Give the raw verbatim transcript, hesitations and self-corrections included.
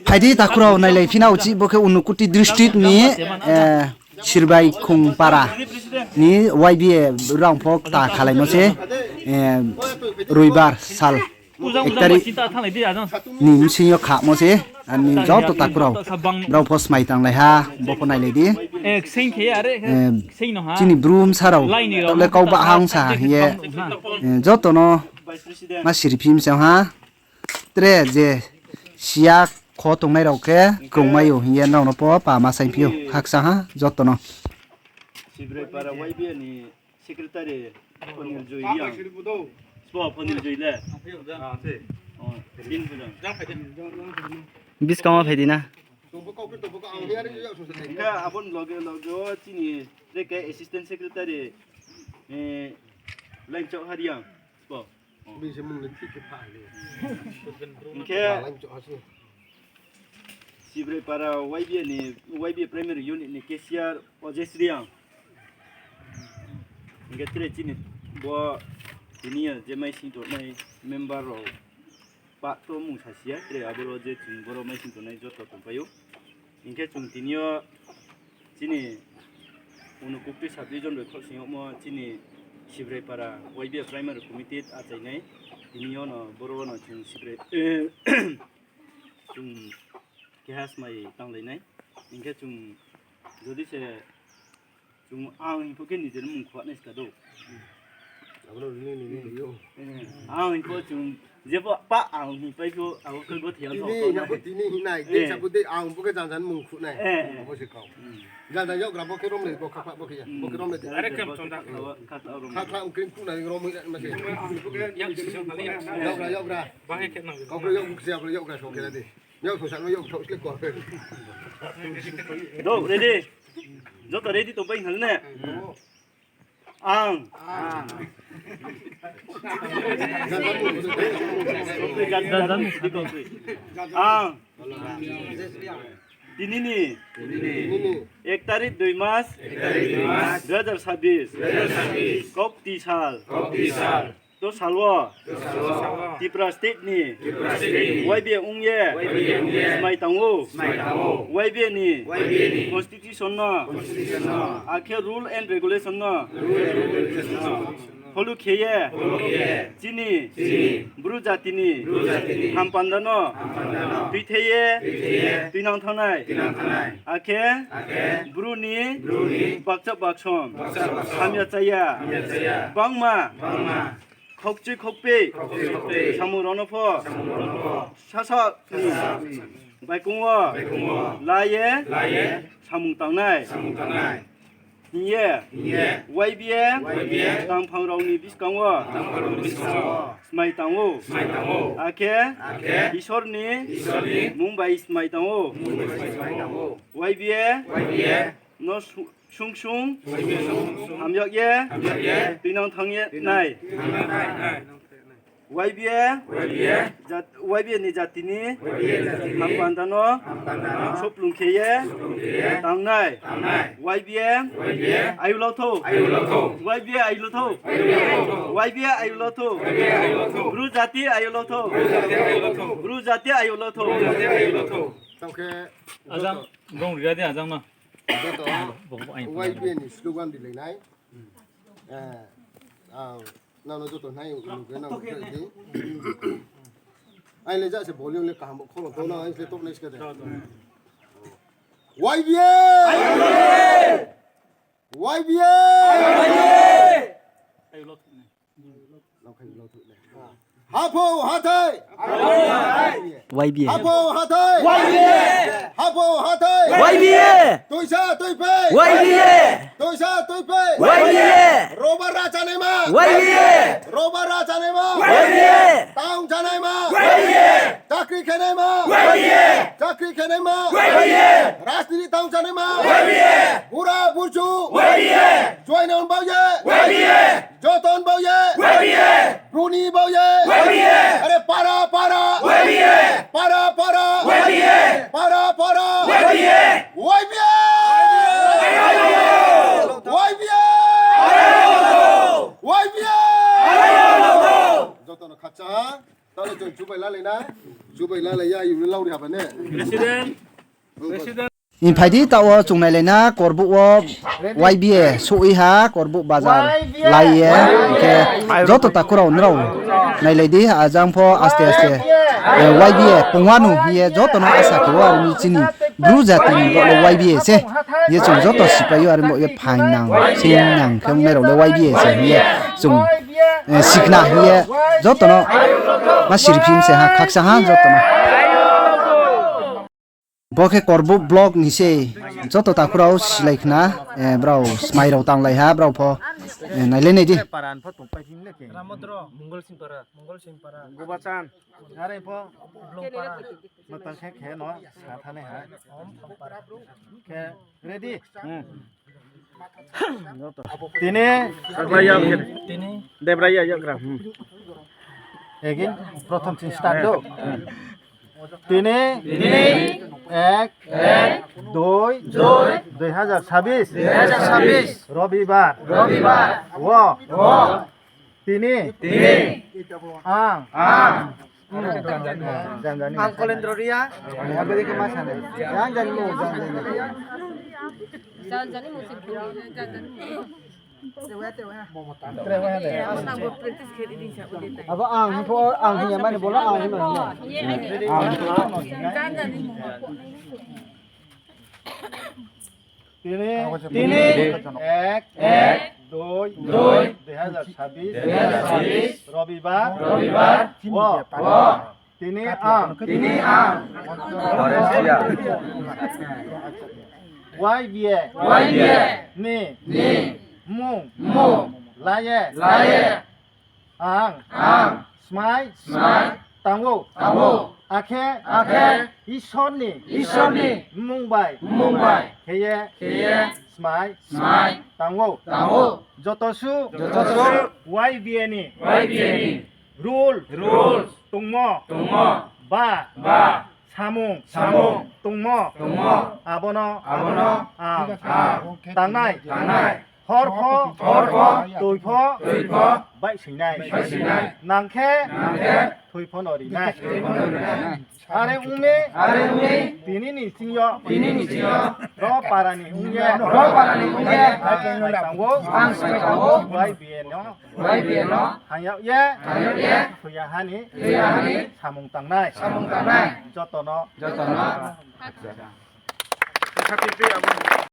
Phai di takhu rao, nailai phi na uchih, bo khe Unukuti district ni, eh, Sirbai Khongpara ni Y B A rang pho kta khalaimo se, eh, Roibar sal ek tarik ni bsing yo khamo se, ani joto takhu rao, brao pho smai tanglai ha, bo pho nailai di. Eh, chini Bru bsa rao, taoh le kau ba hang sa ha hing ye, eh, joto no ma siri phi mi se ha. Tre je siya kho tongnai rao khe krungmai ou hing ye nrao no pho pa ma saingphi ou, khakchang ha joto no. Sibrai para Y B A ni secretary Anil Joy Reang. Sbo Anil Joy le? Buskang wo phai di na. Hingkhe abo ni loge loge o chini tre khe assistant secretary, eh, Lainchok Hariang. Sbo. Hingkhe Sibrai para Y B A ni, Y B A primary unit ni cashier Ojes Reang. Hingkhe tre chini bo tini yo je maising tongnai member rao pa to mung sasi ya, tre aboro je chung boro maising tongnai joto tongpai ou. Hingkhe chung tini yo chini Unokukti subdivision bai khosning yagmo chini Sibrai para Y B A primary committee achainai. Tini yo no boro no chung Sibrai, chung keha smai tanglai nai. Hingkhe chung jodi se chung ang hing pho khe nijer mung khuanai ska do. Ang hing pho chung jepho pa ang hing pai pho abo khe gothe ya. Tini hing nai, tei sa pho tei ang bo khe jang jang mung khuh nai. Abo se kau. Jang jang yakgra bo khe rom le, bo khakla bo khe ya. Bo khe rom le. Khakla ong khe khuh nai rom hing ma se. Yakgra, yakgra. Kau khe yakgra, yakgra so khe na di. Yak so sa no yak thok slek ko. Do, ready? Joto ready tongpai hal ne? Ang. Ang. Tini ni. Ek tarik dui mas. Dui hajar sabis. Kok tisal. To sal wo Tripura state ni Y B A ong ye smai tang ou. Y B A ni constitution no, akhe rule and regulation no follow khe ye chini Bru jati ni hampanda no tuithai ye tuinang thanng nai. Akhe Bru ni bakcha baksom hamya chaya bangma khokchui khokpei samung rao no pho sasa ni baikong wo la ye samung tangnai hing ye Y B A tangphang rao ni buskang wo smai tang ou. Akhe Isor ni mmung bai smai tang ou. Y B A no sung sung hamyag ye tuinang thanng ye nai. Y B A, Y B A ni jati ni hampanda no soplung khe ye tangnai. Y B A ayu lo thou. Y B A ayu lo thou. Y B A ayu lo thou. Bru jati ayu lo thou. Bru jati ayu lo thou. Ajang, brong ri ya di ajang no. Joto Y B A ni slogan rilai nai. Nang no joto nai nugwi nang di. Ai le ja se volume le kaham bo khoro to nang ai se top next ke de. Y B A! Y B A! Haphou hathai! Y B A. Haphou hathai! Y B A. Haphou hathai! Y B A. Toisa toiphai! Y B A. Toisa toiphai! Y B A. Roba ra chanaima! Y B A. Roba ra chanaima! Y B A. Taung chanaima! Y B A. Chakri khenaima! Y B A. Chakri khenaima! Y B A. Rajniti taung chanaima! Y B A. Bura burchu! Y B A. Joinon baoye! Y B A. Joton baoye! Y B A! Bruni baoye! Y B A! Are para para! Y B A! Para para! Y B A! Para para! Y B A! Y B A! Y B A! Y B A! Joto no khakchang ha. Tale chwng chubai lalai na. Chubai lalai ya, ayu ni lauri haba ne. Hing phai di, taoh wo chung nailai na, Korbuh wo Y B A souh ye ha, Korbuh bazar lai ye, hing khe joto takhu rao nrao nailai di, ajang pho aste aste, eh, Y B A pungwanu hing ye joto no asa khe wo, are mi chini Bru jati ni bo le Y B A se. Ye chung joto sipai yo are bo ye phaingnang, singnang khe ongnai rao le Y B A se hing ye chung, eh, sikhna hing ye joto no ma siri phim se ha, khaksa ha joto no. Bo khe Korbuh block ni se, joto takhu rao silai khna, eh, brao smai rao tanglai ha, brao pho, eh, nailai nai di. Mongol Singpara, Mongol Singpara. Gubachan. Are pho, Blongpara. Matang khe khe no sa thanai ha. Khe, ready? Tini, Debraya Yagra. Again, prothom sing start do. Tini, এক, দুই, দুই হাজার ছাব্বিশ, রবিবার, রবিবার, wo, wo, tini, tini, ang, ang, ang Kolendro Ria. Ang jani mo, jani mo. Abo ang hing pho, ang hing ya mani bolo ang hing ya. Tini, tini, এক, এক, দুই, দুই হাজার ছাব্বিশ, রবিবার, রবিবার, wo, wo, tini ang, tini ang, Y B A, Y B A, ni, ni, mmung, mmung, la ye, la ye, ang, ang, smai, smai, tang ou, tang ou, akhe, akhe, Isor ni, Isor ni, mmung bai, mmung bai, khe ye, khe ye, smai, smai, tang ou, tang ou, joto suh, joto suh, Y B A ni, Y B A ni, rule, rule, tongmo, tongmo, ba, ba, samung, samung, tongmo, tongmo, abo no, abo no, ang, ang, tangnai, tangnai, hor pho, hor pho, toi pho, toi pho, baihsoingnai, baihsoingnai, nang khe, nang khe, thoi pho no rinai, thoi pho no rinai. Are ong mi, are ong mi, tini ni sing yo, tini ni sing yo, ro para ni ong ye, ro para ni ong ye, ang smai tang ou, ang smai tang ou, Y B A no, Y B A no, hang yag ye, hang yag ye, thoi ya ha ni, thoi ya ha ni, samung tangnai, samung tangnai, joto no, joto no.